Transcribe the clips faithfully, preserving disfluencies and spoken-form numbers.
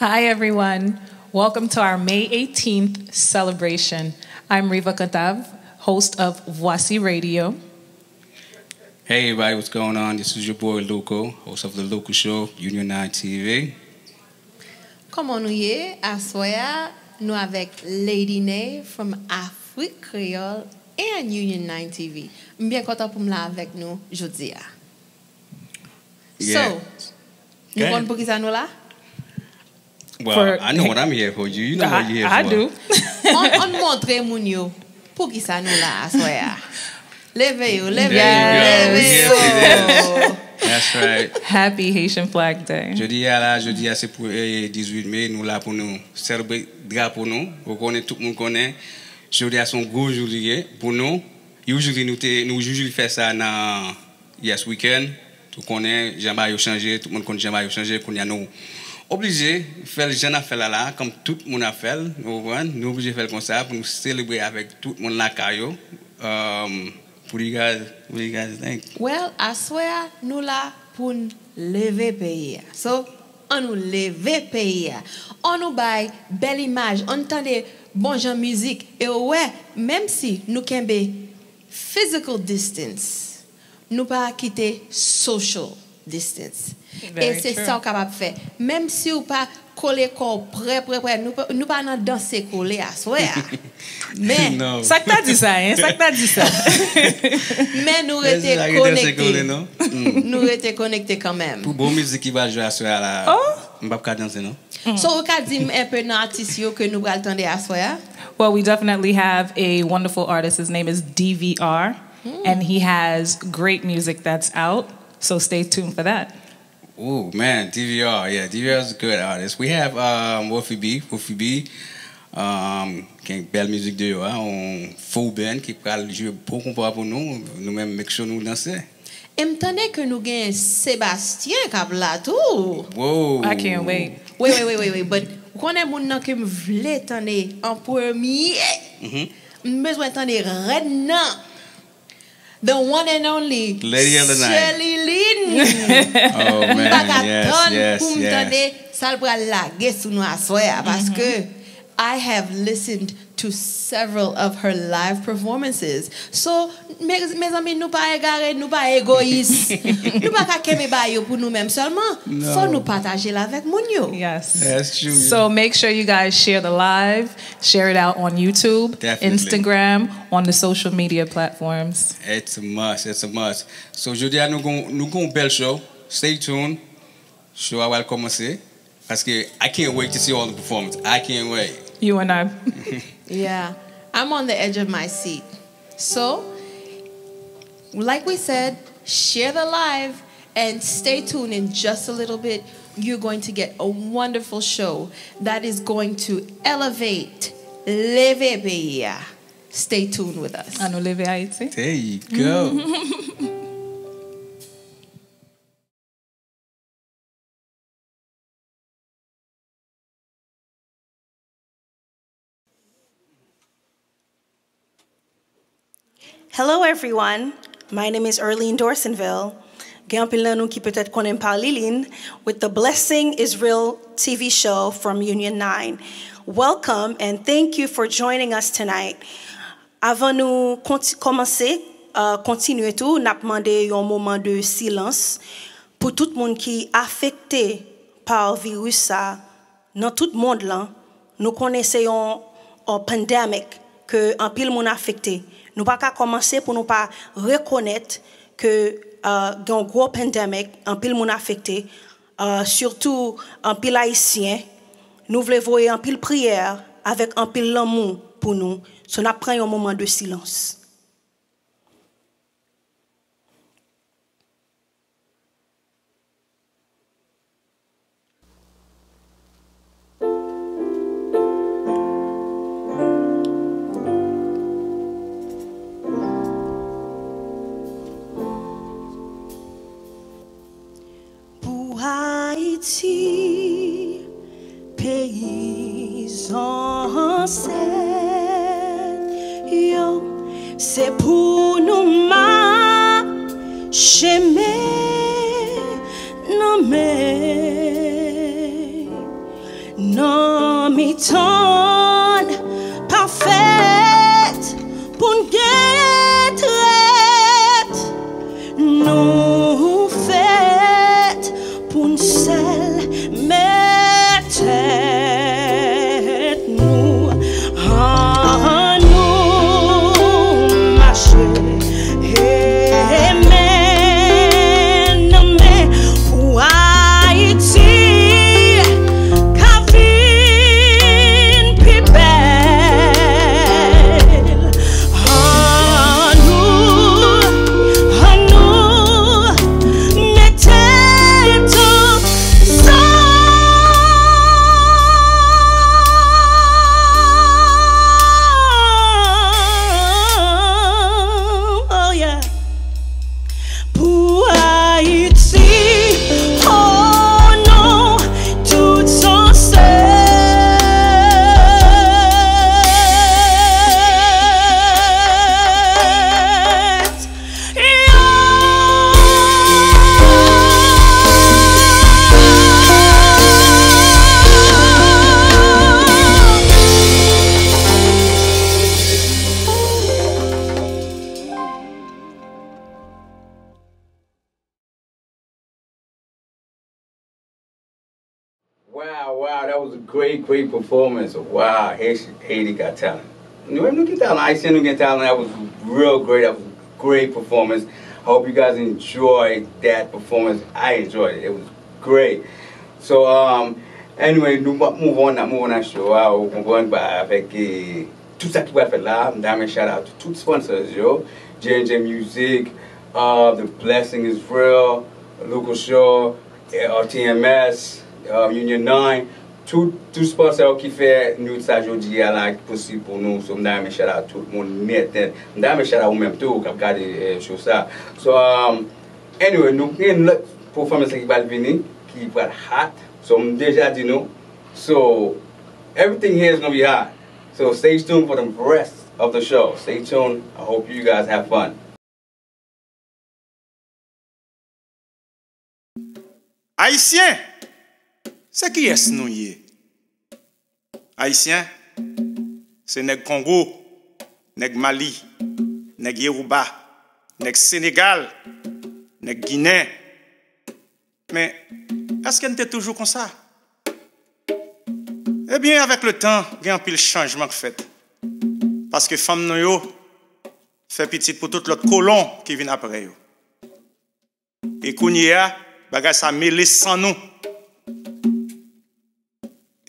Hi, everyone. Welcome to our May eighteenth celebration. I'm Riva Cantave, host of Voici Radio. Hey, everybody, what's going on? This is your boy Luko, host of The Luko Show, Union nine T V. Kòman nou ye? Aswè a, nou avèk Lady Nay from Afrik Kreyòl and Union nine T V. M byen kontan pou m la avèk nou jodi a. So, yeah. Nou konn poukisa nou la? Well, I know what I'm here for. You, you know what you're here for. I do. On, on montre moun yo poukisa nou la aswè a. Leve yo, leve yo, leve yo. That's right. Happy Haitian Flag Day. Jodi a la, jodi a se pou, eh, dizuit me, nou la pou nou selebre drapo nou. Ou konnen, tout moun konnen, jodi a se yon gwo jou li ye pou nou. Usually nou te, nou usually fè sa nan, yes, weekend. Ou konnen jan bagay yo chanje, tout moun konn jan bagay yo chanje. Kounye a nou oblije fè l jan n ap fè l la la, kòm tout moun ap fè l, ou konprann? Nou oblije fè l konsa pou nou selebre avèk tout moun lakay yo. Um, what do you guys, what do you guys think? Well, aswè a, nou la pou n leve peyi a. So, ann nou leve peyi a. Ann nou bay bèl imaj, ann tande bon jan mizik. E w wè, menm si nou kenbe physical distance, nou pa kite social distance. E se sa w kapab fè. Menm si w pa kole kò w prè, prè, prè, nou pa, nou pa nan danse kole aswè a. Men, sa k ta di sa, hein? Sa k ta di sa? Men nou rete konekte. Nou rete konekte kanmenm. Pou bon mizik ki pral jwe aswè a la, m p ap ka danse, non. So, ou ka di m enpe nan atis yo ke nou pral tande aswè a? Well, we definitely have a wonderful artist. His name is D V R, and he has great music that's out. So stay tuned for that. Oh, man, D V R, yeah, D V R is a good artist. We have, um, Wolfie B, Wolfie B, um, gen bèl mizik deyò a, yon full band ki pral jwe bon konpa pou nou, nou menm make sure nou danse. E m tande ke nou gen Sebastien k ap la tou. Wow. I can't wait. Wait, wait, wait, wait, wait, but ou konnen moun nan ke m vle tande an premye. M bezwen tande rèn nan. The one and only Lady of the Night. Shelly Lynn. Oh, man, m pa ka tann pou m tande sa l pral lage sou nou aswè a, paske I have listened to several of her live performances. So, me, mezanmi, nou pa egare, nou pa egoyis. Nou pa ka kenbe bagay yo pou nou menm sèlman. Fò nou pataje l avèk moun yo. Yes. That's true. So make sure you guys share the live, share it out on YouTube, Instagram, on the social media platforms. It's a must, it's a must. So, jodi a, nou gon, nou gon bèl show. Stay tuned. Show a pral kòmanse. Paske I can't wait to see all the performance. I can't wait. You and I. Yeah, I'm on the edge of my seat. So, like we said, share the live and stay tuned in just a little bit. You're going to get a wonderful show that is going to elevate Leve Peyi a. Stay tuned with us. Ann nou leve Ayiti. There you go. Hello, everyone. My name is Earlene Dorsonville. Gen anpil nan nou ki petèt konnen m pa Liline, with the Blessing Is Real T V show from Union nine. Welcome and thank you for joining us tonight. Avan nou konti-, kòmanse, uh, kontinye tou, n ap mande yon moman de silans pou tout moun ki afekte pa viris sa nan tout mond lan. Nou konnen se yon, uh, pandemic ke anpil moun afekte. Nou pa ka kòmanse pou nou pa rekonèt ke, uh, gen yon gwo pandemic, anpil moun afekte, uh, sitou anpil Ayisyen. Nou vle voye anpil priyè avèk anpil lanmou pou nou. So, n ap pran yon moman de silans. Pou Ayiti, peyi zansèt yo, se pou nou mache men nan men. Tann pa fèt pou n gen trèt. Nou fèt pou n sèl met tèt nou. Annou mache men nan men pou Ayiti ka vin pi bèl. Annou, annou mete tèt ansanm. Oh yeah. Pou Ayiti, oh non, tout sa sèt. Wow, wow, that was a great, great performance. Wow, Haiti, Haiti got talent. Nou menm nou gen talan, Ayisyen nou gen talan. That was real great. That was a great performance. I hope you guys enjoyed that performance. I enjoyed it. It was great. So, um, anyway, nou ap move on, ap move on nan show a, ou konprann, ba, avèk, eh, tout sa ki pral fèt la, m ta renmen shout out tout sponsors yo, J and J Music, uh, The Blessing Is Real, Local Show, eh, R T M S, uh, Union nine, tout, tout sponsor yo ki fè nou sa jodi a la ki posib pou nou. So, m ta renmen shout out tout moun nèt, nèt. M ta renmen shout out ou menm tou k ap gade, eh, show sa. So, um, anyway, nou gen lòt performance ki pral vini, ki pral hot. So, m deja di nou. So, everything here is gonna be hot. So, stay tuned for the rest of the show. Stay tuned. I hope you guys have fun. Ayisyen, se kiyès nou ye? Ayisyen, se nèg Kongo, nèg Mali, nèg Yoruba, nèg Senegal, nèg Ginen. Men, èske n te toujou konsa? Ebyen, avèk letan, gen anpil chanjman k fèt. Paske fanm nou yo fè pitit pou tout lòt kolon ki vin apre yo. E kounye a, bagay sa mele san nou.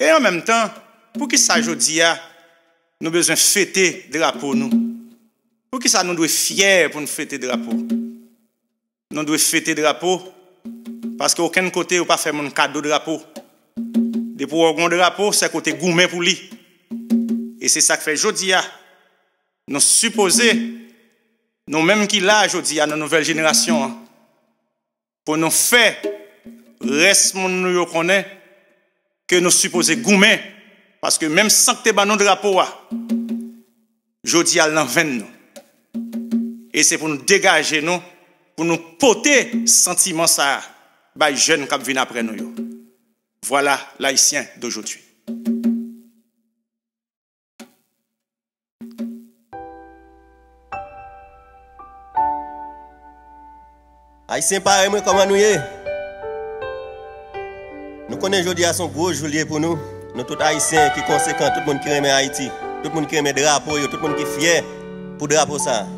E an menm tan, poukisa jodi a, nou bezwen fete drapo nou? Poukisa nou dwe fyè pou n fete drapo? Nou dwe fete drapo, paske okenn kote yo pa fè moun kado drapo. Depi w wè w gen yon drapo, se kote goumen pou li. E se sa k fè jodi a, nou sipoze, nou menm ki la jodi a nan nouvèl jenerasyon an, pou nou fè rès moun nou yo konnen ke nou sipoze goumen, paske menm san k te ban nou drapo a, jodi a l nan venn nou. E se pou nou degaje nou, pou nou pote santiman sa a bay jèn k ap vin apre nou yo. Voilà l'Haïtien d'aujourd'hui. Ayisyen parèy mwen, kòman nou ye? Nou konnen jodi a se yon gwo jou l ye pou nou. Nou tout Ayisyen ki konsekan, tout moun ki renmen Ayiti, tout moun ki renmen drapo yo, tout moun ki fyè pou drapo sa a.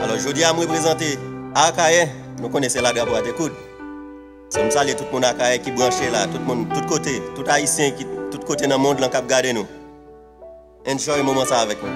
Alò, jodi a, m reprezante Akayè, nou konnen se la drapo a te koud. So, m salye tout moun Akayè ki branche la, tout moun, tout kote, tout Ayisyen ki tout kote nan mond lan k ap gade nou. Enjoy moman sa avèk nou.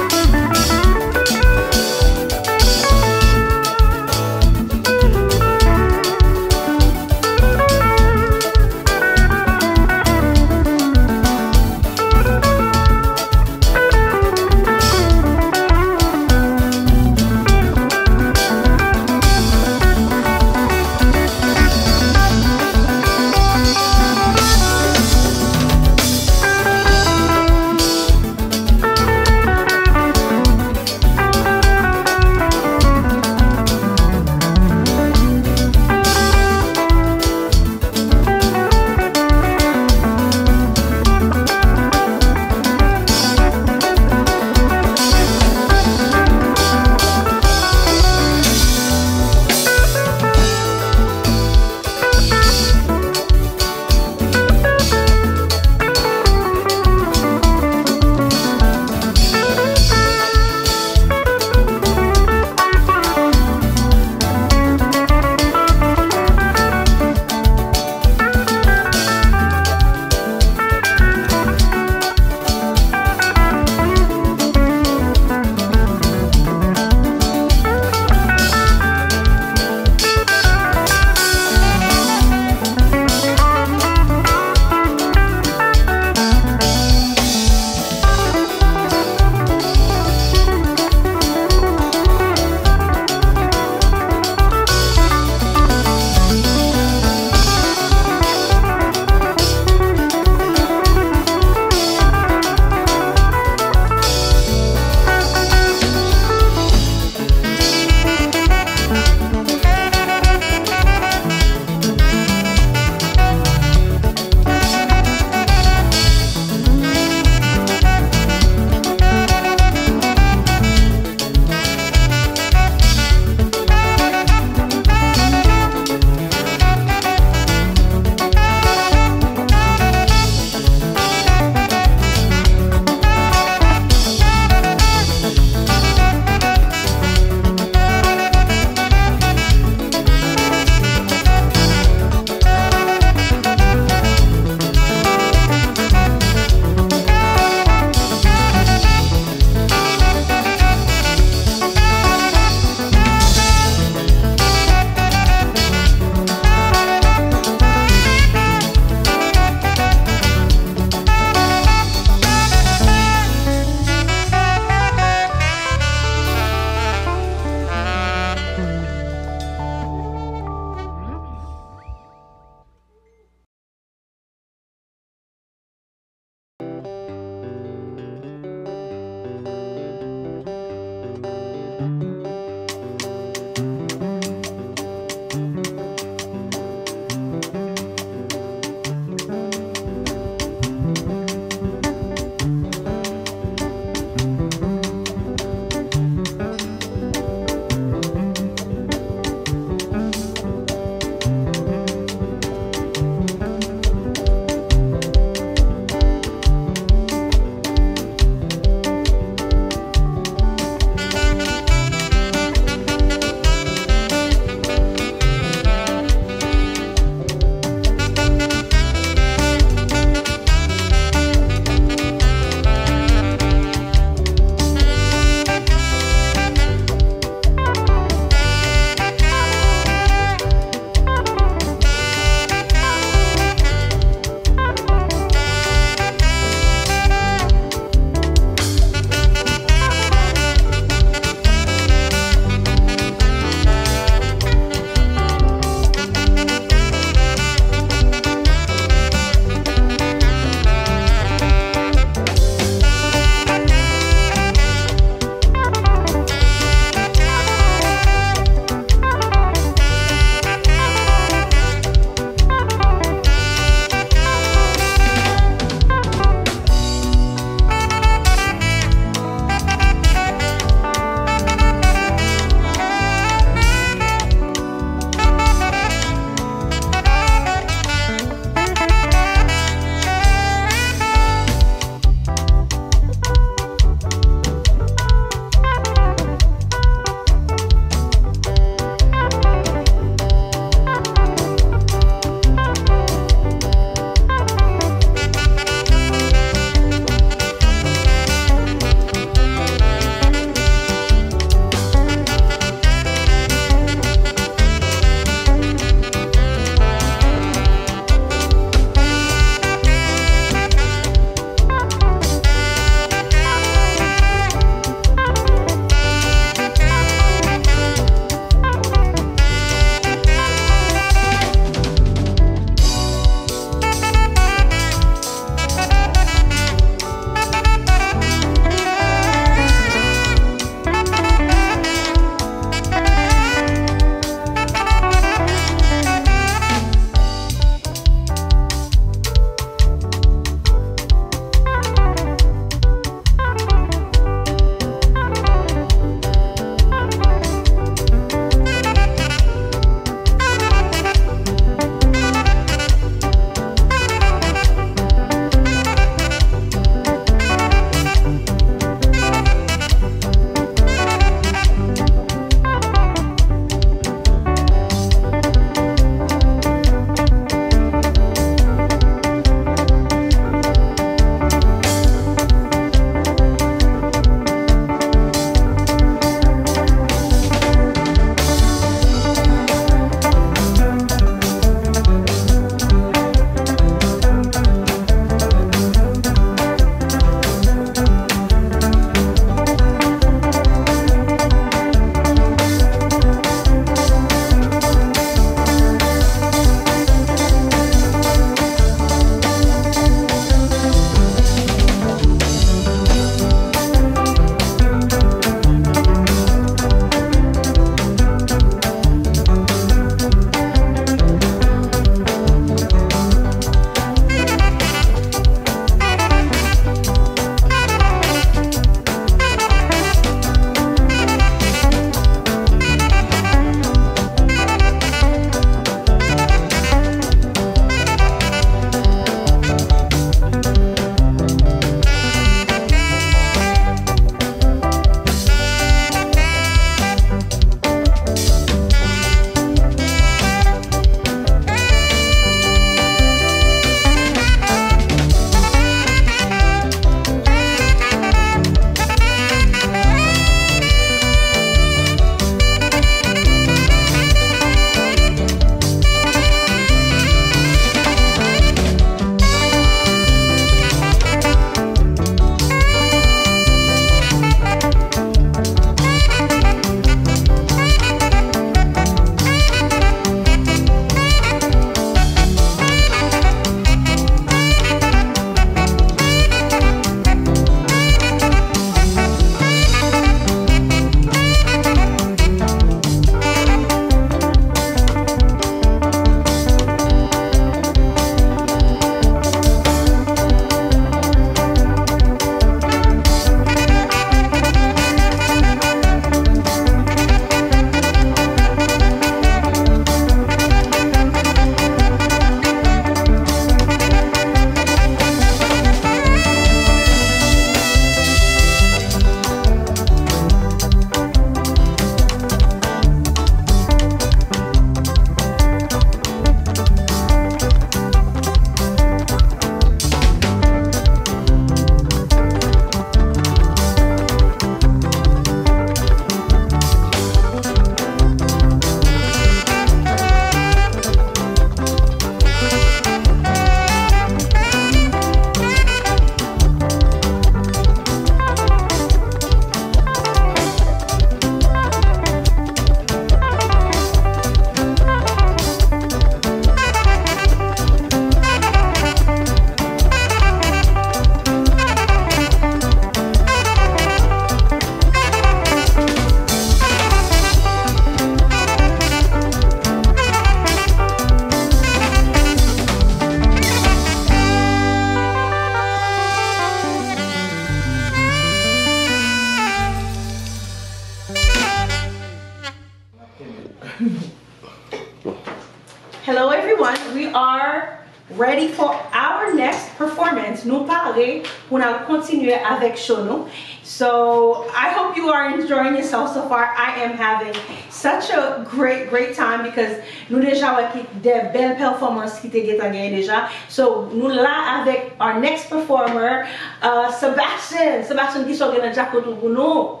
Ready for our next performance. Nou pare pou n al kontinye avèk show nou. So, I hope you are enjoying yourself so far. I am having such a great, great time because nou deja wè ki de bèl pèfòmans ki te gentan genyen deja. So, nou la avèk our next performer, uh, Sebastian. Sebastian, kisa w gen nan djakout ou pou nou?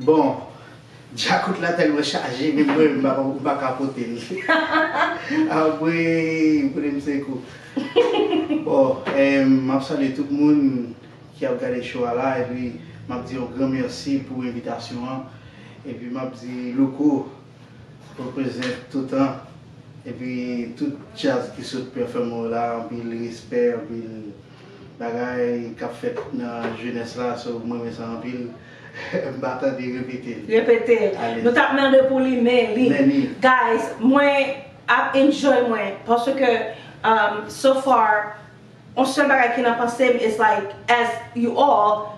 Bon, djakout la tèlman chaje, menm mwen menm m pa, m pa ka pote l. Apre, m konnen m se kou. Bon, eh, m ap salye tout moun ki ap gade show a la, epi m ap di yon gran mèsi pou envitasyon an. Epi m ap di Louko, represent toutan. Epi tout djaz ki sot pèfòme la, anpil respè, anpil bagay k ap fèt nan jenès la, so m renmen sa anpil. M pa tande, repete l. Repete l. Nou t ap mande pou li, men li. Men li. Guys, mwen ap enjoy mwen, paske, um, so far, yon sèl bagay ki nan panse m is like, as you all,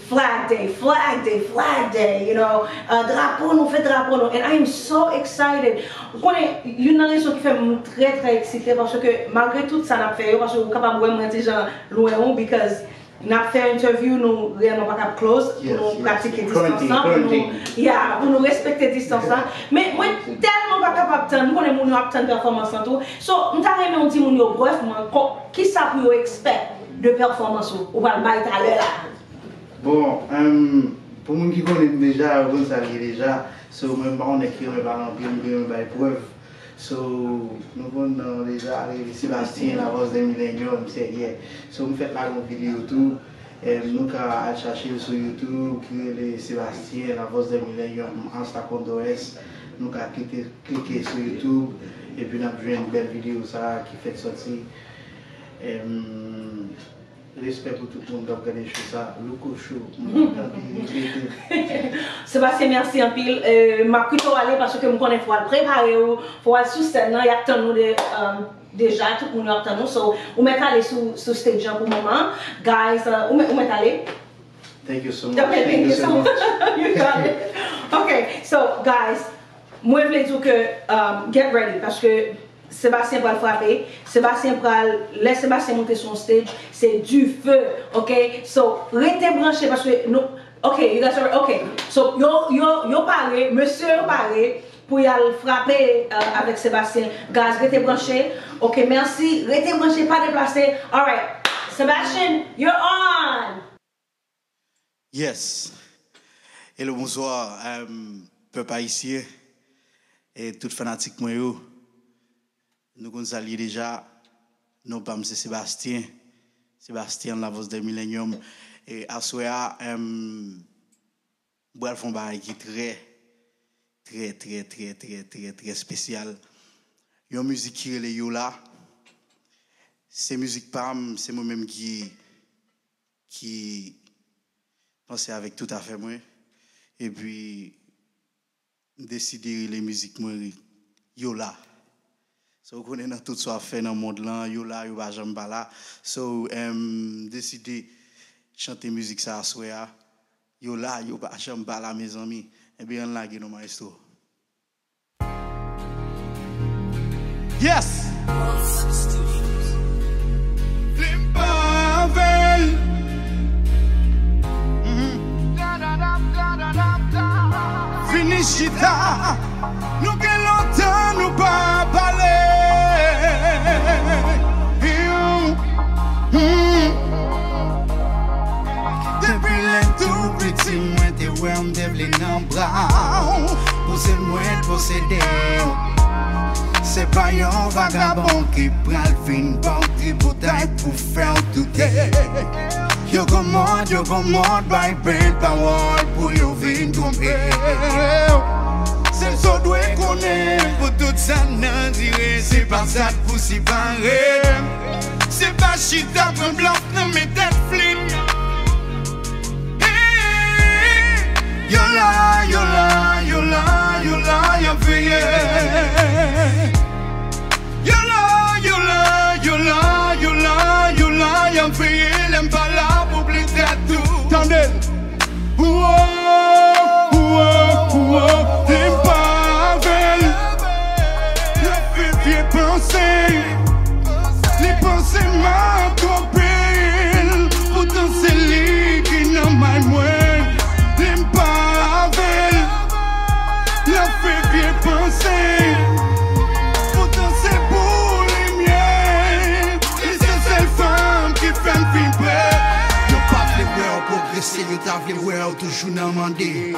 Flag Day, Flag Day, Flag Day, you know, uh, drapo nou, fèt drapo nou, and I am so excited. Ou konnen, youn nan rezon ki fè m trè, trè eksite, paske malgre tout sa n ap fè yo, paske ou kapab wè mwen ti jan lwen ou, because n ap fè interview, nou reyèlman pa kab close, pou nou pratike distans lan, pou nou, yeah, pou nou respekte distans lan. Men mwen tèlman pa kapab tann, m konnen moun yo ap tann pèfòmans lan tou. So, m ta renmen w di moun yo brèfman, kisa pou yo expect de pèfòmans ou, ou pral bay talè la. Bon, um, pou moun ki konnen m deja, yo konn sa l ye deja. So, mwen m pa yon nèg ki renmen pale anpil, m renmen bay prèv. So, nou konn nan deja, li Sebastien, la voz de millennium, se, yeah. So, m fèk lage yon videyo tou. Em, nou ka al chache l sou YouTube, ki rele Sebastien, la voz de millennium, Hasta Cuando Es. Nou ka klike, klike sou YouTube, epi n ap jwenn bèl videyo sa a ki fèk sòti. Em, Respè pou tout moun k ap gade show sa, Louko Show, m pa tande, repete. Sebastien, mèsi anpil. Euh, m ap kite w ale paske m konnen fò w al prepare w, fò w al sou sèn nan, y ap tann ou de, um, deja, tout moun yo ap tann ou. So, ou mèt ale sou, sou stage an pou moman. Guys, uh, ou mèt, ou mèt ale. Thank you so much. Okay, thank you so much. You got it. Okay, so, guys, mwen vle di w ke, um, get ready paske Sebastien pral frape. Sebastien pral, lè Sebastien monte sou yon stage, se dife, ok? So, rete branche paske nou, ok, you guys are, ok. So, yo, yo, yo pare, mesye yo pare pou y al frape, euh, avèk Sebastien. Guys, rete branche. Ok, mèsi. Rete branche, pa deplase. Alright. Sebastian, you're on! Yes. Hello, bonswa, um, pèp ayisyen e tout fanatik mwen yo. Nou konn sa l ye deja. Non pa m se Sebastien. Sebastien, la voz de millennium. E aswè a, um, m pral fè yon bagay ki trè, trè, trè, trè, trè, trè, trè espesyal. Yon mizik ki rele Yola. Se mizik pa m, se mwen menm ki ki panse avèk tout afè mwen. Epi, m deside rele mizik mwen Yola. So, ou konnen nan tout sa w ap fè nan mond lan, Yola, yo pa janm pa la. So, em, m deside chante mizik sa aswè a. Yola, yo pa janm pa la, mezanmi. Ebyen, ann lage non, maestro. Yes! Vle m pa avè l. Mhm. Vini chita. Nou gen lontan nou pa pale. Mhm. Depi lè tou piti mwen te wè m te vle nan bra w. Pou se mwen posede w. Se pa yon vagabon ki pral vin ba w tripotay pou fè w doute. Yo gon mòd, yo gon mòd bay bèl pawòl pou yo vin twonpe w. Sèl sa w dwe konnen pou tout sa n andire, se pa sa k pou separe. Se pa chita pran blòf nan men tèt flit. Hey, Yola, Yola, Yola, Yola, y ap veye. Yola, Yola, Yola, Yola, Yola, y ap veye lè m pa la pou plen tèt ou. Tande l. Ou o, ou o, ou o, vle m pa avè l. Lè fè vye panse. Yo ta vle wè w toujou nan mande.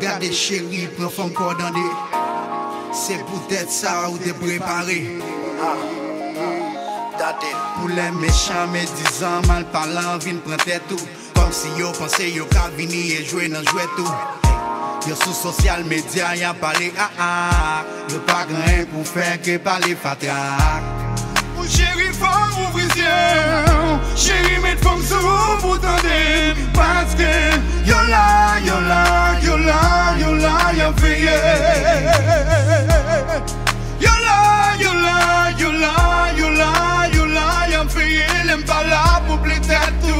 Gade cheri, pran fanm kòdande. Se poutèt sa ou te prepare. Ah, gade. Pou lè mechan medizan, malpalan vin pran tèt ou. Kòmsi yo panse yo ka vini e jwe nan jwèt ou. Yo sou sosyal medya, y ap pale, ah, ah. Yo pa gen anyen pou fè ke pale fatra. Mon cheri, fò w ouvri zye w. Cheri, met fanm sou ou pou tande m. Paske yo la, yo la, yo la, yo la, y ap veye. Yo la, yo la, yo la, yo la, yo la, y ap veye. Lè m pa la pou plen tèt ou.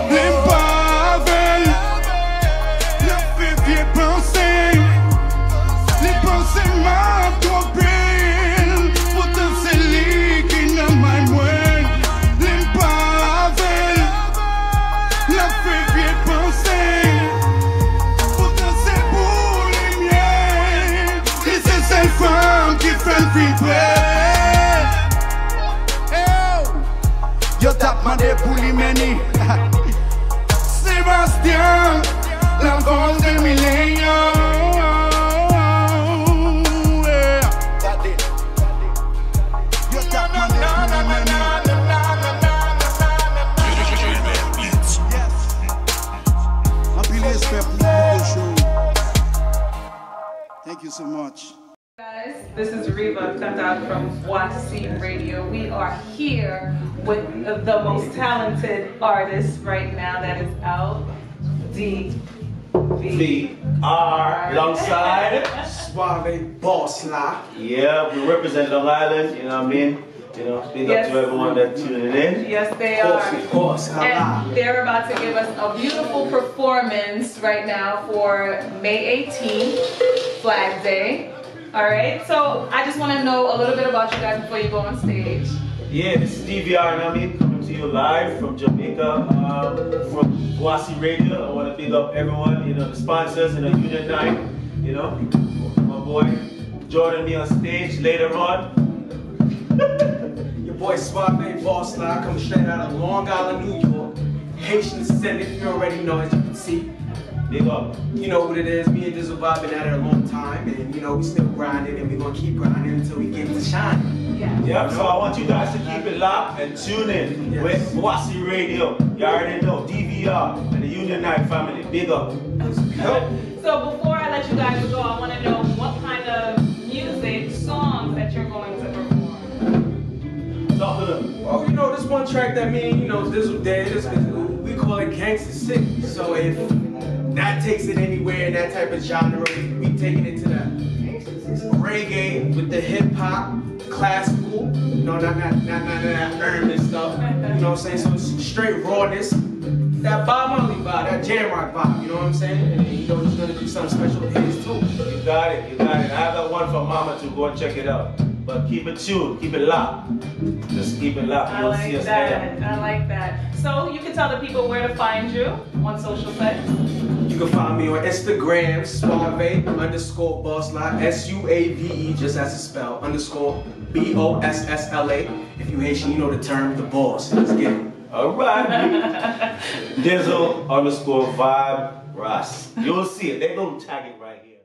Lè m pa avè l, l ap fè vye panse. Li panse m ap twonpe l, poutan se li ki nan may mwen. Lè m pa avè l, l ap fè vye panse. Poutan se pou li m ye. Li se sèl fanm ki fè m vibre. Yo t ap mande pou li, men ni Sébastien, la voz de milenyo. Yo t ap mande pou li, men ni. Anpil respè pou Rico Show. Thank you so much. Guys, this is Reva Kanta from Voici Radio. We are here with the most talented artist right now, that is out, D V R, alongside Suave Boss la. Yeah, we represent Long Island, you know what I mean? You know, big up to everyone that tuning in. Yes, they are. Of course, of course. And they're about to give us a beautiful performance right now for May eighteenth, Flag Day. All right, so I just want to know a little bit about you guys before you go on stage. Yeah, this is D V R, you know what I mean? Coming to you live from Jamaica, um, from Voici Radio. I want to big up everyone, you know, the sponsors, you know, Union nine, you know, my boy Jordan be on stage later on. Your boy Suave Boss la, coming straight out of Long Island, New York. Haitian descendant, you already know, as you can see. Big up. You know what it is. Me and Dizzle Vibe been at it a long time, and you know we still grinding, and we gonna keep grinding until we get to shine. Yeah. Yep. So I want you guys to keep it locked and tune in with Voici Radio. You already know, D V R and the Union nine family. Big up. Let's go. So before I let you guys go, I want to know what kind of music, songs that you're going to perform. Talk to them. Well, you know, this one track that me and, you know, Dizzle did, is, is, we call it Gangsta City. So if that takes it anywhere in that type of genre, we, we taking it to the reggae with the hip hop, classical. No, not not not not that urban stuff. You know what I'm saying? So it's straight rawness. That Bob Marley vibe, that jam rock vibe. You know what I'm saying? And you know he's gonna do something special with his too. You got it, you got it. I got one for Mama too. Go and check it out. But keep it tuned, keep it locked. Just keep it locked. You'll see us there. I like that. So you can tell the people where to find you on social sites. You can find me on Instagram, Suave underscore Boss La, S U A V E, just as it's spelled, underscore B O S S L A. If you Haitian, you know the term, the boss. Let's get it. All right. Dizzle underscore Vibe Ras. You'll see it. They gonna tag it right here.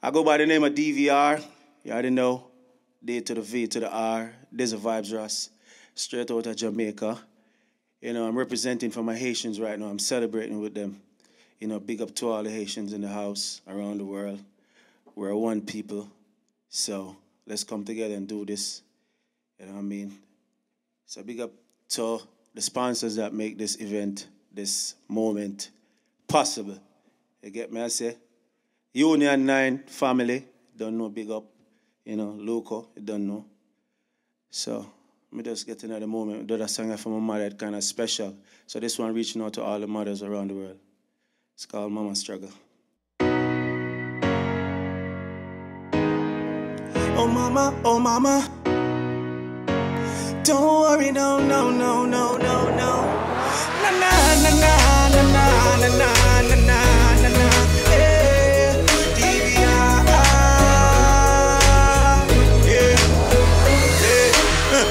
I go by the name of D V R. You already know. D to the V to the R. Dizzle Vibes Ras. Straight out of Jamaica. You know, I'm representing for my Haitians right now. I'm celebrating with them. You know, big up to all the Haitians in the house, around the world. We're one people. So let's come together and do this. You know what I mean? So big up to the sponsors that make this event, this moment possible. You get me? I say, Union nine family, don't know, big up. You know, Luco, you don't know. So, mi just get another moment. Do that song for my mother, it kinda special. So this one reaching out to all the mothers around the world. It's called Mama Struggle. Oh mama, oh mama. Don't worry, no, no, no, no, no, no. Na na na na na na na na na na na. Yeah, D V R. Yeah, yeah. Uh.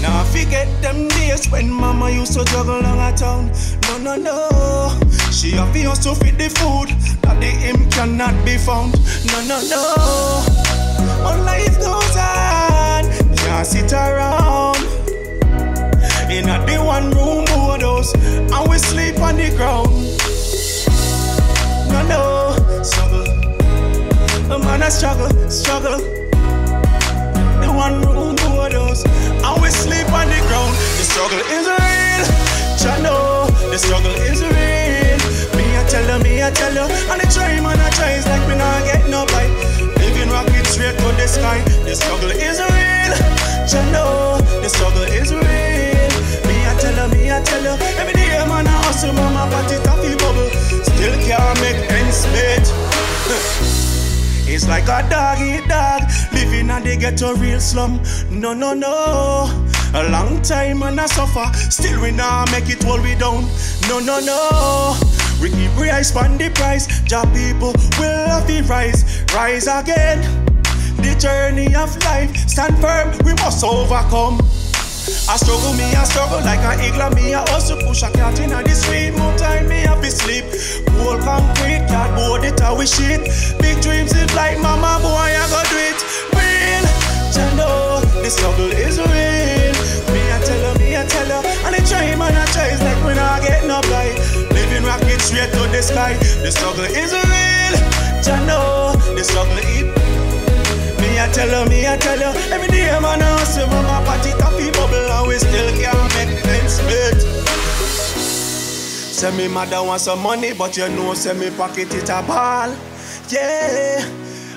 Na I forget them days when mama used to juggle down a town. No, no, no. She have to hustle to feed the food that the him cannot be found. No, no, no. But life goes on. Can't sit around. In a the one room board house, and we sleep on the ground. No, no, struggle. A man a struggle, struggle. The one room board house, and we sleep on the ground. The struggle is real, Jah know. The struggle is real. Me a tell you, me a tell you, and the try man a try, it's like we nah get no bite. Living rocket straight to the sky. The struggle is real, Jah know. The struggle is real. Me a tell you, me a tell you, every day man a hustle, mama pot it off fi bubble. Still can't make ends meet. It's like a dog eat dog, living in the ghetto real slum. No, no, no. A long time man a suffer, still we nah make it hold we down. No, no, no. We keep we eyes pon the prize. Jah people will have to rise, rise again. The journey of life stand firm, we must overcome. I struggle, me a struggle like a higgler, me a hustle, push a cat inna the street. More time me have to sleep. Whole concrete, cardboard, it how we shit. Big dreams in flight, mama boy, I go do it. Real, Jah know, the struggle is real. Me a tell you, me a tell you, and the try man a try, it's like we nah get no bite. Living rocket straight to the sky. The struggle is real, Jah know, the struggle is. Me a tell you, me a tell you, every day man a hustle, mama pot it off fi bubble, and we still can't make ends meet. Seh mi mother want some money, but you know seh mi pocket it a ball. Yeah.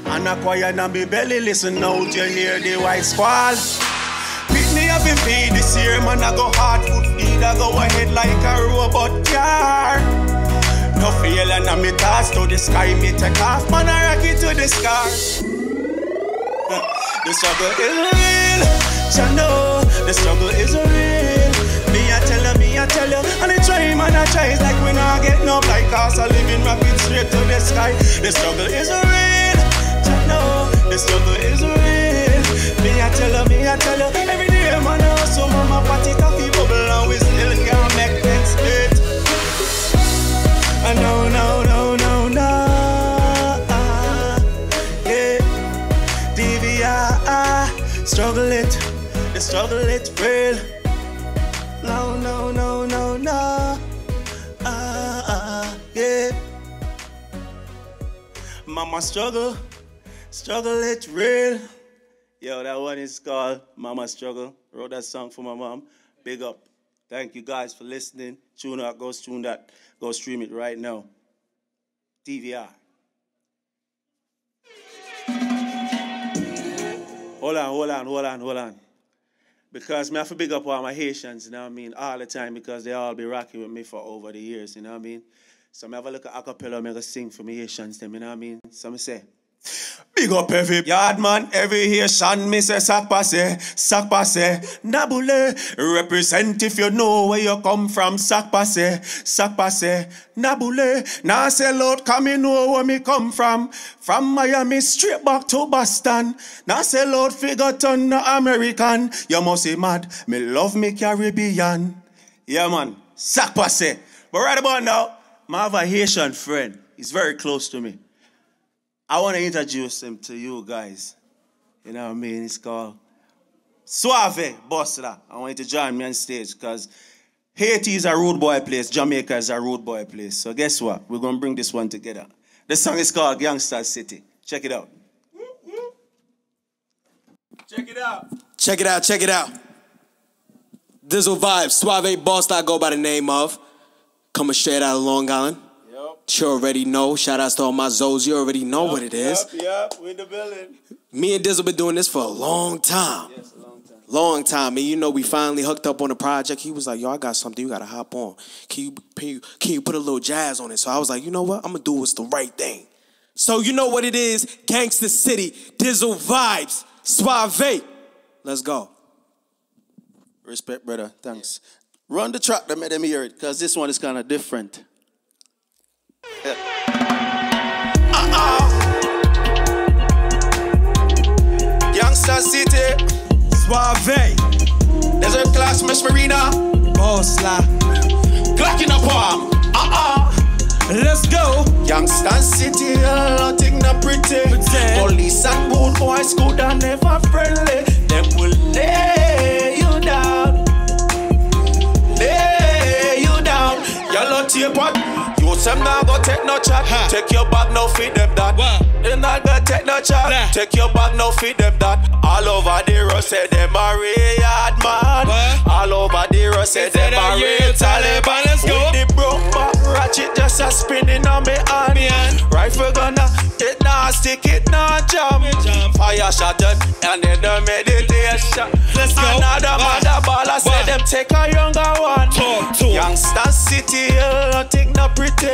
And a choir inna mi belly, listen out, you hear the white squall. Pickney have to feed this year, man a go hard food feed, a go ahead like a robot car. No failure inna mi thoughts, to the sky me take off, man a rocket to the stars. The struggle is real, Jah know. The struggle is real. Me a tell you, me a tell you, and the try man a try, it's like we nah get no bite, 'cause a living rocket straight to the sky. The struggle is real, Jah know. The struggle is real. Me a tell you, me a tell you, every day man a hustle, mama pot it off fi bubble, and we still can't make ends meet. Ah, no, no, no, no, no. Ah, yeah. D V I, struggle it. The struggle it real. No, no, no, no, no. Ah, ah, ah, yeah. Mama struggle, struggle it real. Yo, that one is called Mama Struggle. Wrote that song for my mom. Big up. Thank you guys for listening. Tune out, go stream that. Go stream it right now. D V R. Hold on, hold on, hold on, hold on. Because mi haffi big up all my Haitians, you know what I mean, all the time, because they all be rocking with me for over the years, you know what I mean? So mi have a little acapella mi go sing for my Haitians dem, you know what I mean? So mi seh, big up every yard man, every Haitian, mi seh, sa k pase, sa k pase, Naboule, represent if you know where you come from, sa k pase, sa k pase, Naboule, nah seh loud, 'cause mi know where mi come from. From Miami straight back to Boston. Nah seh loud, fi go turn no American. You must be mad, mi love mi Caribbean. Yeah man, sa k pase. But right about now, mi have a Haitian friend. He's very close to me. I wanna introduce him to you guys. You know what I mean? It's called Suave Bustler. I want you to join me on stage 'cause Haiti is a rude boy place. Jamaica is a rude boy place. So guess what? We're gonna bring this one together. The song is called Gangsta City. Check it out. Check it out. Check it out, check it out. Dizzle Vibes, Suave Boss, I go by the name of. Coming straight out of Long Island. Yep. You already know. Shout outs to all my Zoes. You already know what it is. Yep, yep, we in the building. Me and Dizzle been doing this for a long time. Yes, a long time. Long time. And you know, we finally hooked up on the project. He was like, "Yo, I got something. You gotta hop on. Can you, can you, can you put a little jazz on it?" So I was like, "You know what? I'm gonna do what's the right thing." So you know what it is. Gangsta City, Dizzle Vibes, Suave. Let's go. Respect, brother. Thanks. Run the track to make them hear it, 'cause this one is kinda different. Yeah. Uh-uh. Gangsta City. Suave. There's a Smash Marina. Boss la. Glock in a palm. Uh-uh. Let's go. Gangsta City, nothing not pretty. Pretend. Police and rude boys coulda never friendly. Dem will lay you down. Lay you down. Yellow tape pot. Yo, sèm nan go tek no chat. Ha. Tek yo bag, no feed dem dat. Wah. Dem nan go tek no chat. Nah. Tek yo bag, no feed dem dat. All over the road seh dem a raid man. Wah. All over the road seh dem a raid Taliban. Let's go. With the broke back ratchet just a spinning on me hand. Me hand. Rifle gun a, it nah stick, it nah jam. Me jam. Fire shot and, and in the meditation. Let's go. Another mother baller seh dem tek a younger one. Talk to him. Gangsta City, nothing not pretty.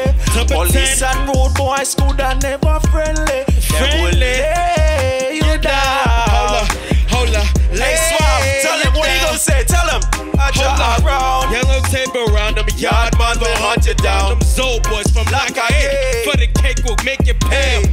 Police and rude boys coulda never friendly. Dem will lay you down. Hold up, hold up. Hey, Suave, tell him what he gonna say. Tell him. Hold up. Around. Yellow tape around them. Yard man will hunt you down. Them Zoe boys from Lakaye. For the cake will make it pale.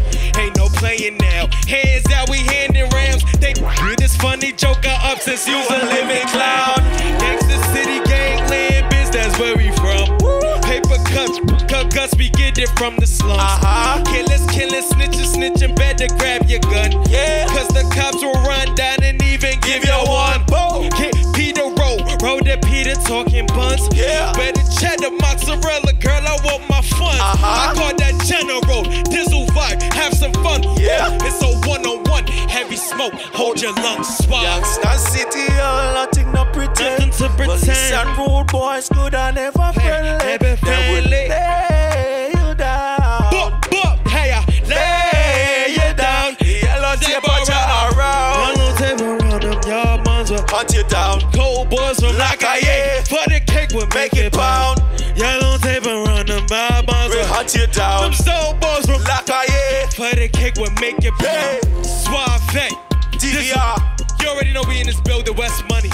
Ain't no playing now. Hands out, we handing rounds. They this funny joker up since you's a living clown. Gangsta City gangland, bitch, that's where we from. Paper cuts, cut guts, we get it from the slums. Uh-huh. Killers, killing, snitching, snitching, better grab your gun. Yeah. 'Cause the cops will run down and even give you one. Boom. Hit Peter Road, road that Peter talking buns. Yeah. Better cheddar, mozzarella, girl, I want my fun. Uh-huh. I call that general, Dizzle vibe, have some fun. Yeah. It's a one-on-one, heavy smoke. Hold your lungs, swallow. Gangsta City, all I think no pretend. Nothing to pretend. Police and rude boys coulda never friendly. Never friendly. They will lay you down. Bump, bump, hey, I lay you down. Yellow tape around. Yellow tape around them, y'all minds up. Hunt you down. Cold boys from Lakaye. For the cake, we make it pound. Yellow tape around them, y'all minds up. We hunt you down. Them soul boys from Lakaye. For the cake, we make it pound. Hey. Suave. D V R. You already know we in this building, West Money.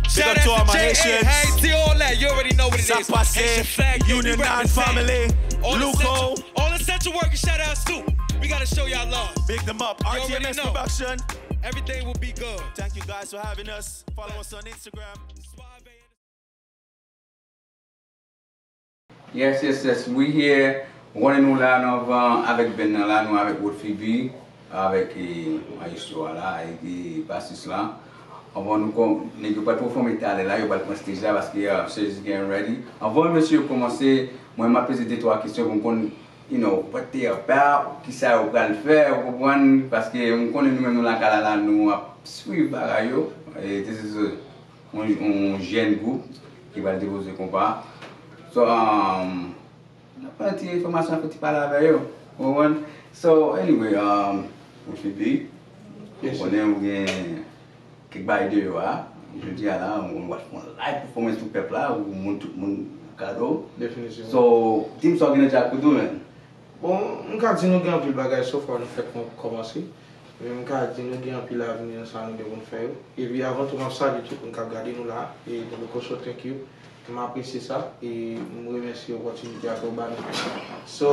Shout out to all my Haitians. Haiti, all that. You already know what it is. Haitian flag, Union nine family. All essential, all essential workers, shout outs too. We gotta show y'all love. Big them up. R T M S production. Everything will be good. Thank you guys for having us. Follow us on Instagram. Suave. Yes, yes, yes, we here. Konnen nou la, nou anvan avèk band nan la, nou avèk Woodfy B, avèk, eh, maestro a la, e, e basis la. Anvan nou kon, nèg yo pral pèfòme talè la, yo pral pran stage la, paske, ah, stage is getting ready. Anvan mesye yo kòmanse, mwen m ap poze de twa kesyon pou m konn, you know, what they about, kisa yo pral fè, ou konprann? Paske m konnen nou menm nou lakay la, la, nou ap swiv bagay yo. E this is a yon, yon jèn gwoup ki pral depoze konpa. So, um, n ap pran ti enfòmasyon, fè ti pale avè yo. Ou konprann? So, anyway, um, Woodfy B, ou konnen ou gen kèk bagay deyò a. Jodi a la, ou pral fè yon live performance pou pèp la, ou moun, tout moun kado. Definitivman. So, di m sa w gen nan djab pou di w, man. Bon, m ka di nou gen anpil bagay, so far nou fèk kòmanse. Men m ka di nou gen anpil avni nan sa nou gen pou n fè yo. Epi avan tou, m ap salye tout moun k ap gade nou la. E Dolo Cocho, thank you. M apresye sa. E m remèsye opòtinite a ke w ba nou. So,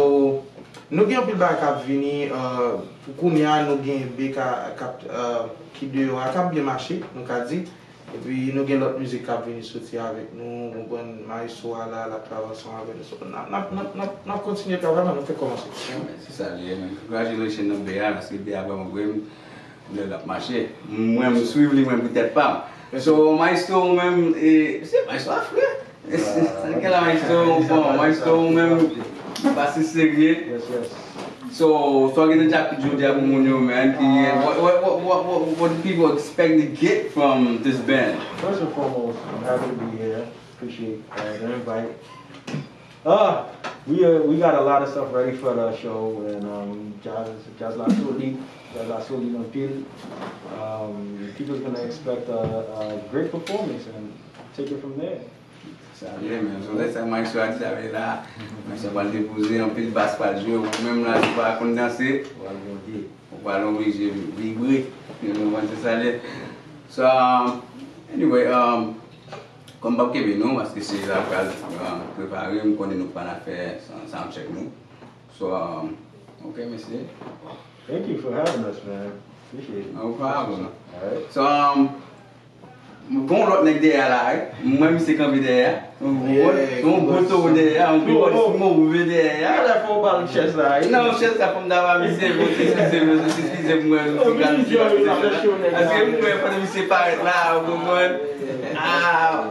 nou gen anpil bagay k ap vini. Euh, pou kounye a, nou gen B K k ap, euh, ki deyò a, k ap byen mache, nou ka di. Epi nou gen lòt mizik k ap vini soti avèk nou, ou konprann, maestro a la, l ap travay ansanm avèk nou. So, n ap, n ap, n ap, n ap, n ap kontinye travay la, nou fèk kòmanse. Se sa li ye, man. Congratulations nan B A, paske B A vrèman vre, m, lè l ap mache. Mwen, m swiv li, mwen, pou tèt pa m. So, maestro, ou menm, e, se maestro a, frè. Sa gen la, maestro, bon, maestro, ou menm, pa si serye. Yes, yes. So, sa w gen nan djab jodi a pou moun yo, man, ki, what, what, what, what, what, what do people expect to get from this band? First and foremost, I'm happy to be here. Appreciate, uh, the invite. Uh, we, uh, we got a lot of stuff ready for the show, and, um, jazz, jazz la solid, jazz la solid anpil. Um, people can expect a, a great performance and take it from there. Sa vle, men, sou lè sa maestro a di sa vle la, maestro pral depoze, anpil bas pral jwe, ou menm la, si w pa konn danse, ou pral oblije vibre, ou konprann se sa l ye. So, um, anyway, um, kòm m p ap kenbe nou, paske se la pral, um, prepare, m konnen nou pral fè sound, sound check nou. So, um, ok, mesye. Thank you for having us, man. Appreciate it. No problem. All right. So, um, Gon lòt nèg dèyè la, wi. M wè misye kanpe dèyè. Yon gwo, yon gwo towo dèyè, yon gwo bòs move dèyè. Talè fò w ba l chèz la, wi. Non, chèz la fò m ta ba misye, bon, eskize m, eskize m, mwen, m ti kal, paske m wè pandan misye parèt la, ou konprann? Ah,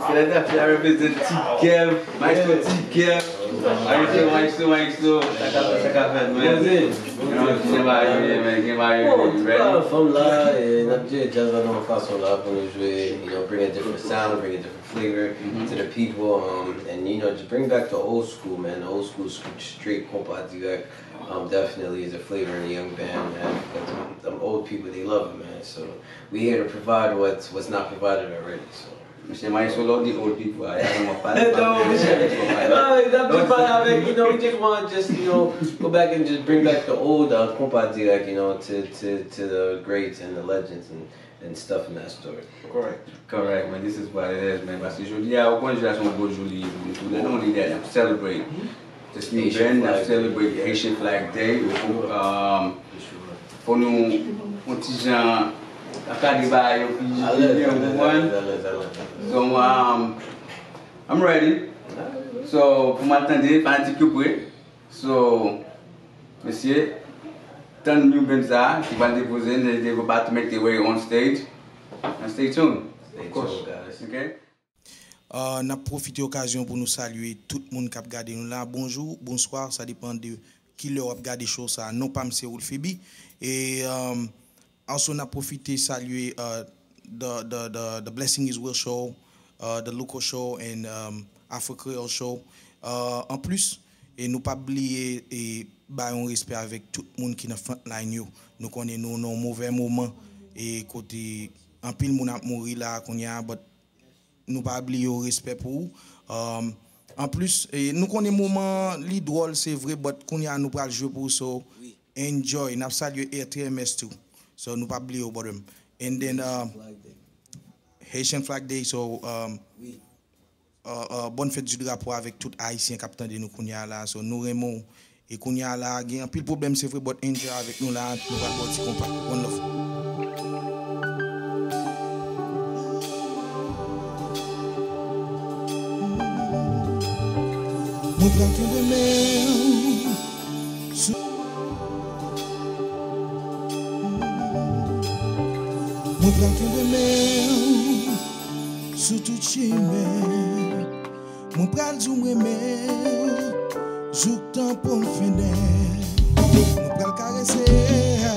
se la ta fè represent Ti Kev, Maestro Ti Kev. Maestro, maestro, maestro. Sa ka fèt, sa ka fèt, man. Gen bagay yo ye, man, gen bagay yo ye, man. Fanm la, e, n ap jere djaz la nan yon fason la pou nou jwe, you know, bring a different sound, bring a different flavor to the people, um, and, you know, just bring back the old school, man, the old school, straight konpa dirèk, um, definitely is a flavor in the young band, man, because them old people, they love it, man, so we here to provide what's, what's not provided already, so. Mesye Maestro, lè w di old people, a, ya, m ap pale. Non, mesye. Non, n ap just pale avèk, you know, we just want just, you know, go back and just bring back the old, uh, konpa dirèk, you know, to, to, to the greats and the legends and, and stuff in that story. Correct. Correct, man. This is what it is, man. Paske jodi a, ou konn jodi a se yon gwo jou li ye pou nou tou. Lè nou lidè, n ap celebrate. Just new band, n ap celebrate Haitian Flag Day. Um, fò nou, yon ti jan, akadre bagay yo pi byen, ou konprann? So, um, I'm ready. So, pou m al tande, fanatik yo pre. So, mesye, tann new band sa, ki pral depoze, they, they about to make their way on stage. And stay tuned. Stay tuned, guys. Ok? Uh, n ap pwofite okazyon pou nou salye tout moun k ap gade nou la. Bonjou, bonswa, sa depann de ki lè w ap gade show sa. Non pa m se Wilfeby. E, um, also, n ap pwofite salye, uh, the, the, the, the Blessing is Will Show, uh, the Louko Show, and, um, Afro Creole Show. Uh, anplis, e nou p ap bliye, e, bay yon respè avèk tout moun ki nan front line yo. Nou konnen nou nan yon move moman, e kote anpil moun ap mouri la kounye a, but nou pa bliye w, respè pou ou. Um, anplis, e, nou konnen moman li dwòl, se vre, but kounye a nou pral jwe pou ou, so enjoy. N ap salye R T M S tou. So, nou pa bliye w, brother. And then, um, Haitian Flag Day, so, um, uh, uh, bòn fèt di drapo avèk tout Ayisyen k ap tande nou kounye a la. So, nou renmen w. E kounye a la, gen anpil pwoblèm, se vre, but enjoy avèk nou la, nou pral ba w ti konpa. One love. Mwen pral kenbe men w sou. Mwen pral kenbe men w sou tout chimen. Mwen pral di w m renmen w jouk tan pou m fennen. Mwen pral karese w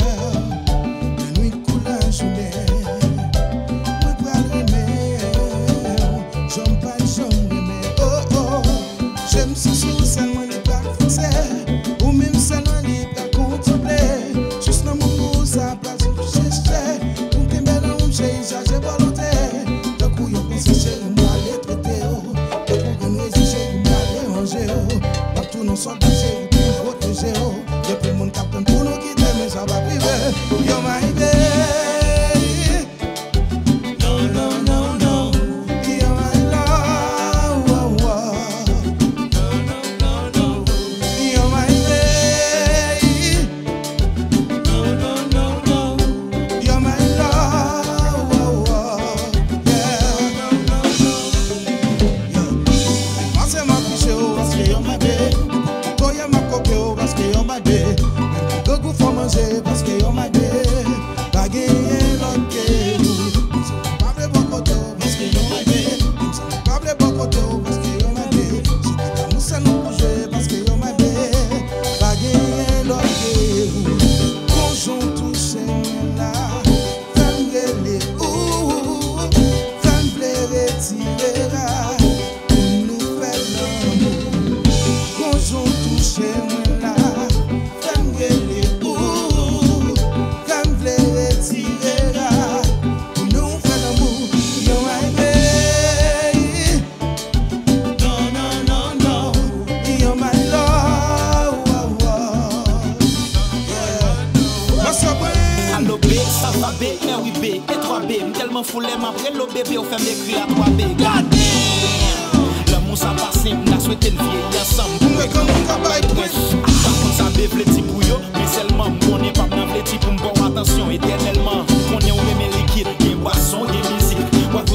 nan nwit kou lajounen. Mwen pral renmen w jan m pa t janm renmen. Oh, oh. Je m sou sou sèlman li pral fikse. Ou menm sèlman li pral kontanple. Jis lanmou pou ou sa pral sou chèche. Pou m kenbe nan ou m cheri chaje volonte. Tankou yon prensès cheri m prale trete w. Tankou grenn rezi cheri m prale ranje w. M ap tounen yon sòlda cheri pou m pwoteje w. Gen pil moun k ap tann pou nou kite men sa p ap rive. You're my baby. No, no, no, no. You're my love. No, no, no, no. You're my baby. No, no, no, no. You're my love. Yeah. No, no, no, no. Yeah. Pase m ap fiche w paske you're my baby. Koye m ap koke w paske you're my baby. Menm pou grangou fò manje paske you're my baby. Pa genyen lòt ke ou. M pa vle bò kote w paske you're my baby. M pa vle bò kote w paske you're my baby. Se pa damou sèl nou pou jwe paske you're my baby. Pa genyen lòt ke ou. Konjon touche mwen la. Fè m rele ou. Fè m vle retire rad pou nou fè lanmou. Konjon touche mwen la. Fè m rele ou, fè m vle retire rad pou nou fè lanmou. You're my baby. No, no, no, no. You're my love. Yeah. What's up, man? Alo, babe, sa va, babe? Mè wi, babe. E twa B, m tèlman fou lè m ap rele w bebe, ou fè m ekri a twa B. God damn! Lanmou sa pa senp, m ta swete n vyeyi ansanm. Pou mwen, kòman m ka bay pwen? M pa konn sa B vle di pou yo, men sèlman m konnen pa m nan vle di pou m ba w atansyon etènèlman. M konnen w renmen likid, gen bwason, gen mizik. W ap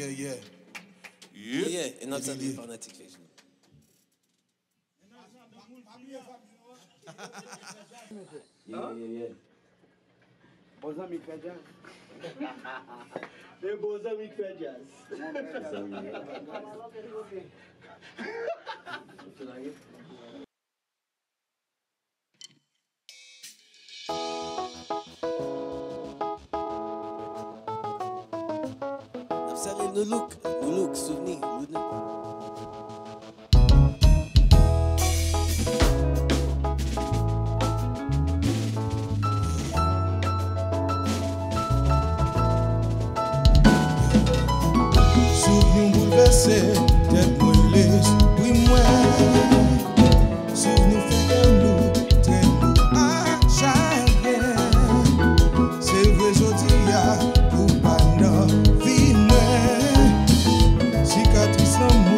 Yeah, yeah. Yeah, yeah, e n ap salye fanatik Facebook. Yeah, yeah, yeah. Bon zanmi k fè djaz. E bon zanmi k fè djaz. N ap salye Loulouk, Loulouk, souvni, Loulouk. Souvni w boulvèse tèt mwen, lespri mwen. Souvni w fè kè m lou, trè lou ak chagren. Se vre jodi a ou pa nan vi mwen. Sikatris lanmou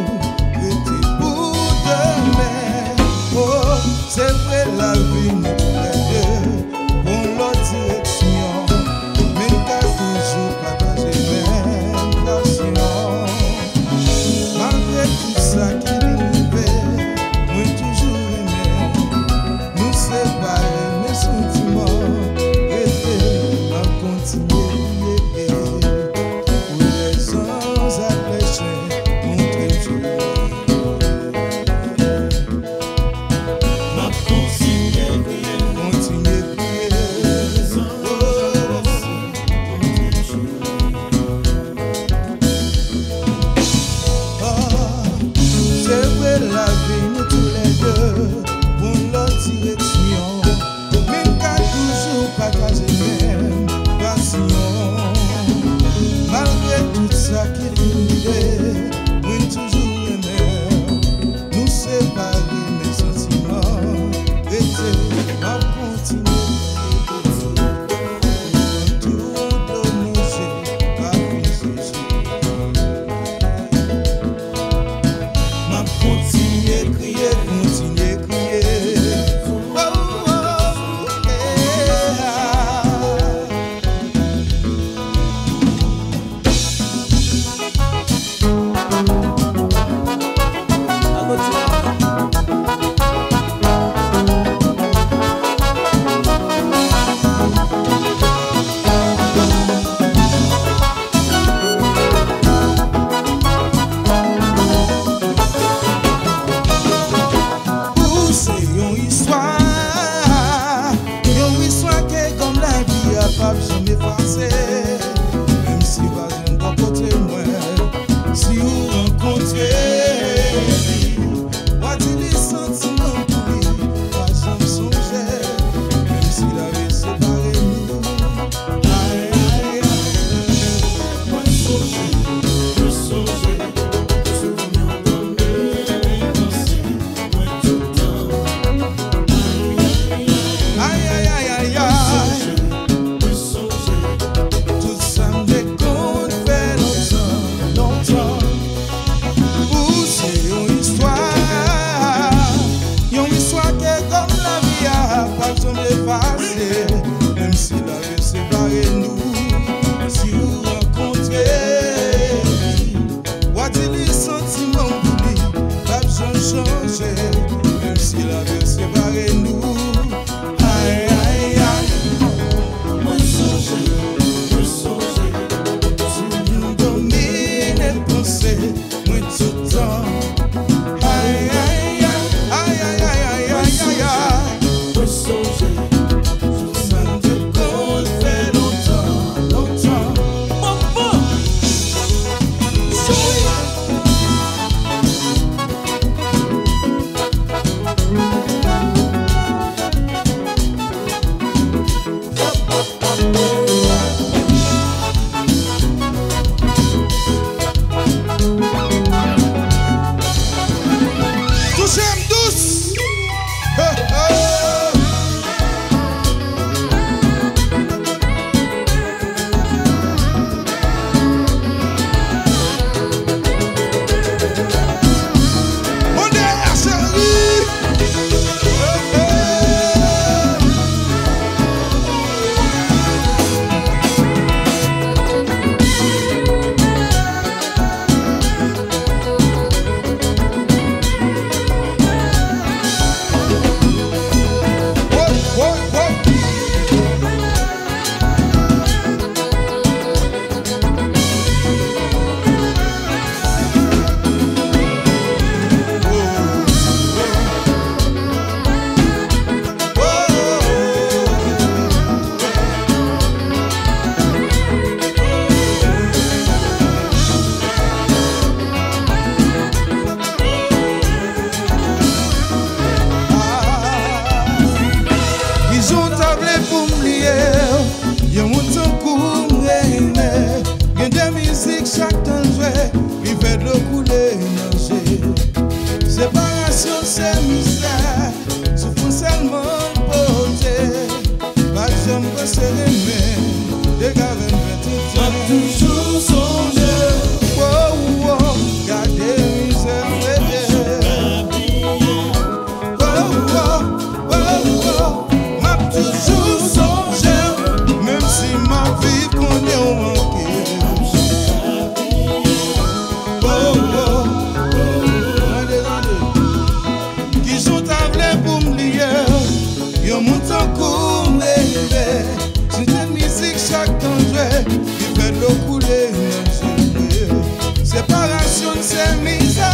Se mizè,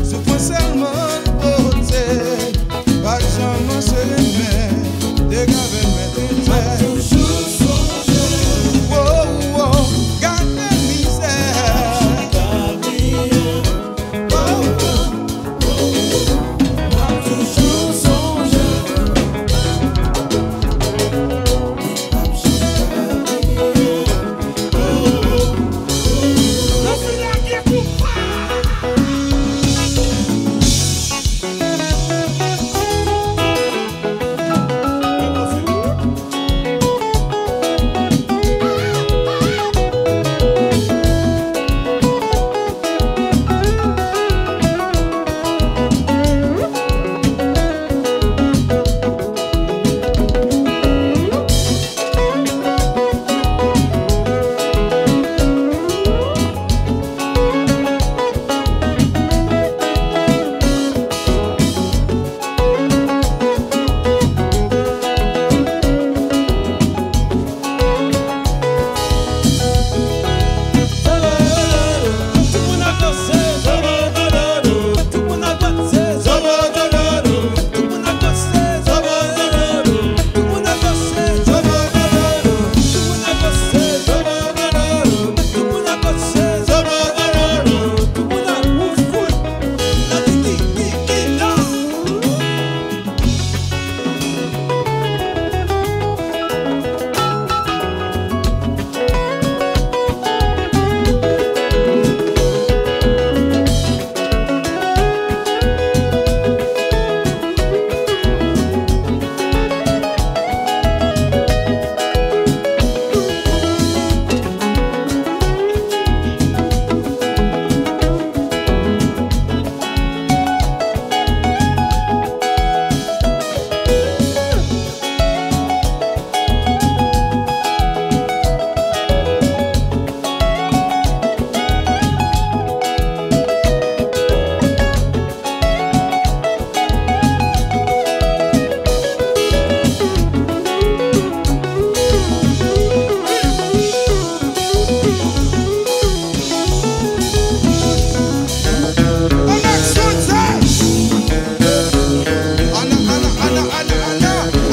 soufrans sèlman l pote. Pa janm sere men, te gave men te tè. Wo, wo, gade mizè. Wo, wo.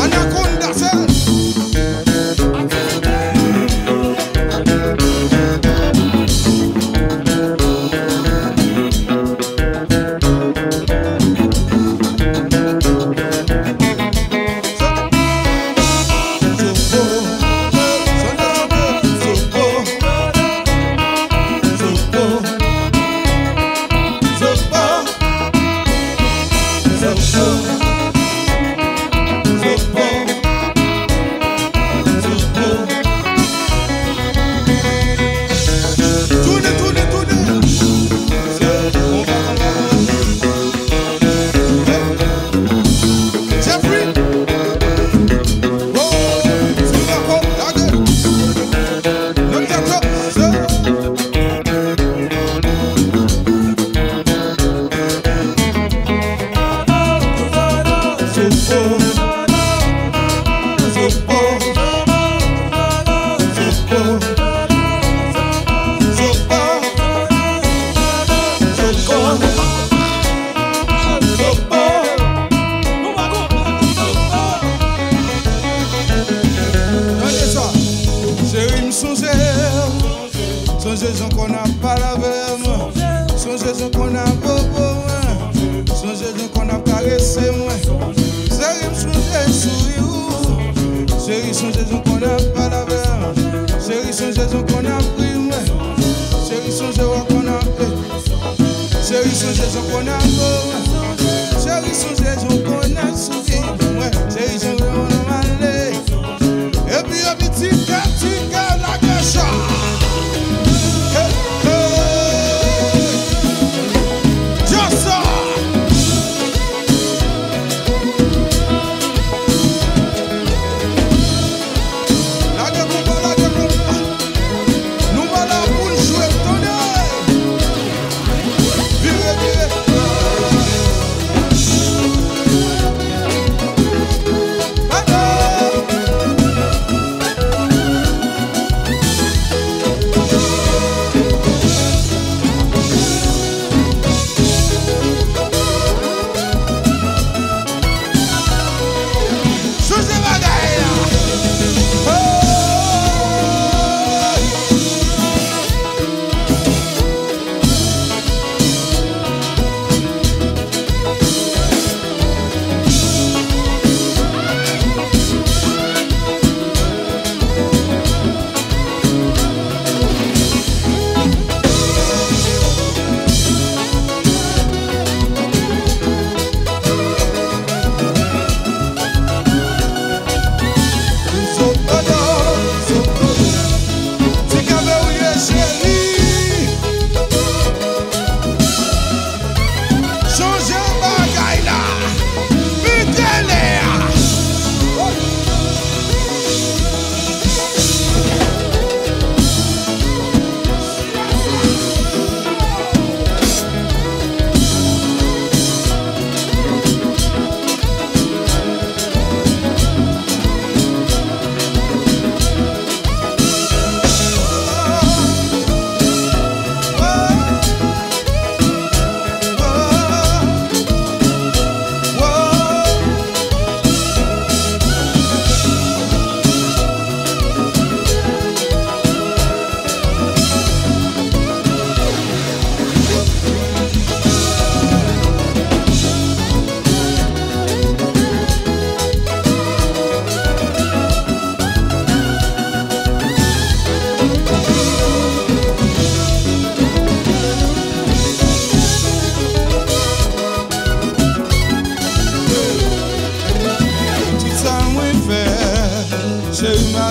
Anakonda, sè. Tounen, tounen, tounen. Jeffrey. Oh, sou la kò, lage. Nan tèt yo. Tande sa. Cheri, m sonje w. Sonje jan w konn ap pale avè m. Sonje jan w konn ap bobo mwen. Sonje jan w konn ap karese mwen. Cheri, m sonje souri w. Cheri, sonje jan w konn ap pale avè m. Cheri, sonje jan w konn ap ri mwen. Cheri, sonje w konn ap, eh. Cheri, sonje jan w konn ap bobo mwen. Cheri, sonje jan w konn ap souri mwen. Cheri, jan w konn ap ale. Epi, epi, ti kè, ti kè, lage sa. Hey, hey. Just sa. Lage konpa, lage konpa. Nou pa la pou n jwe, tande. Vire, vire.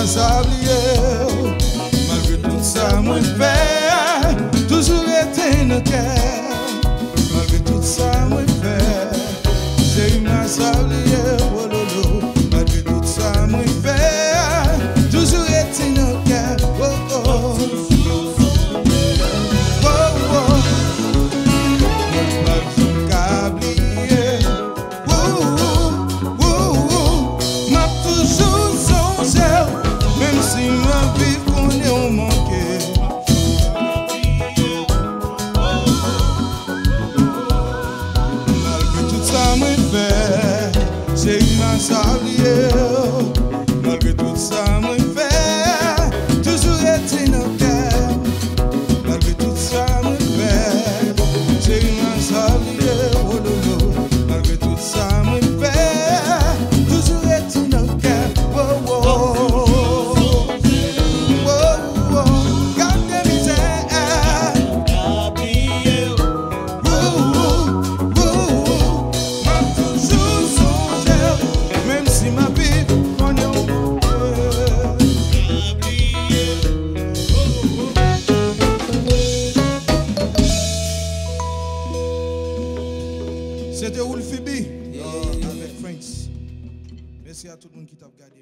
Sa bliye w, malgre tout sa mwen fè, toujou rete nan kè. Malgre tout sa mwen fè, cheri m a sa bliye w, wololo. Malgre tout sa mwen fè, toujou rete nan kè. Oh, oh. Oh, oh. Mwen p ap janm ka bliye. Ou, ou, ou, ou, m ap toujou sonje w, menm si m ap viv konnen w manke. Malgre tout sa mwen fè, cheri m a sa bliye w. Malgre tout sa mwen fè, toujou rete nan kè. Malgre tout sa mwen fè, cheri m a sa bliye w, wololo. Malgre tout sa mwen fè, toujou rete nan kè. Oh, oh, oh, oh. Gade mizè. Ou, ou, ou, ou, m ap toujou sonje w, menm si m ap viv konnen w manke. Se te Woolfy B avèk Franks. Mèsi a tout moun ki t ap gade.